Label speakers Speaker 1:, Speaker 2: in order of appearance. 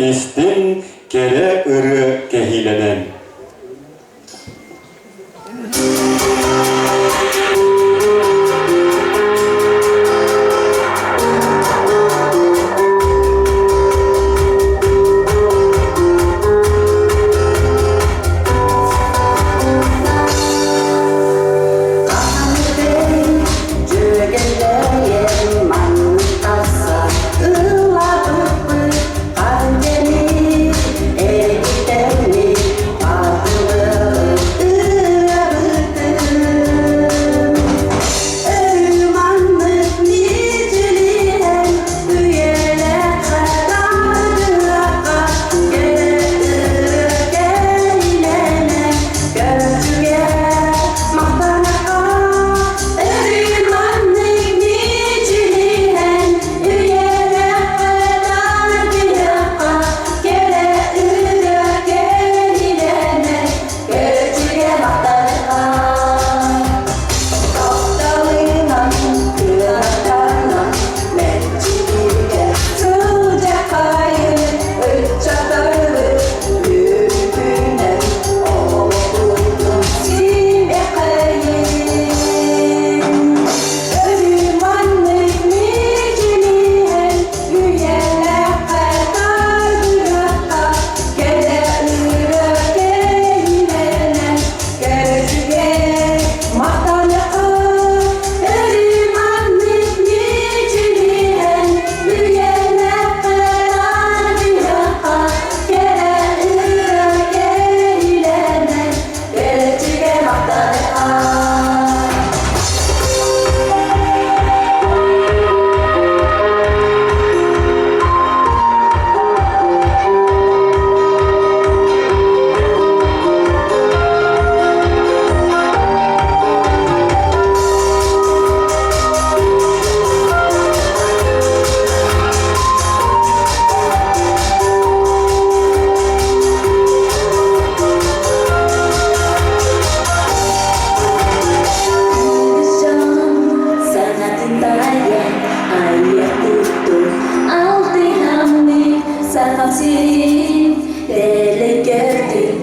Speaker 1: истиҥ кэрэ ырыа кэһиилэнэн.
Speaker 2: Дьүөгэлэйэн маннык тахса ыллаабыппыт хантени эргитэммит ырыабытын өрүү маннык мичилиһэн үйэлээххэ тардыахха кэлинэнэн көрчүгэ махтаныхха өрүү маннык мичилиһэн үйэлээххэ тардыахха кэрэ ырыа кэлинэнэн көрчүгэ махтаныхха. Тапталынан, кынаттанан, мэлдьитигэр сылдьаххайын, ыччаттарбыт үөрүүнэн олохпутун симэххэйин. Өрүү маннык мичилиһэн, үйэлээххэ тардыахха, кэрэ ырыа кэһиилэнэн, Көрүгэ махтаныхха, өрүү маннык мичилиһэн, үйэлээххэ тардыахха, кэрэ ырыа кэһиилэнэн, көрүгэ махтаныхха. Санатын тайан айар курдук алтыһаммыт Сахам сирин дэлэй көрдүн.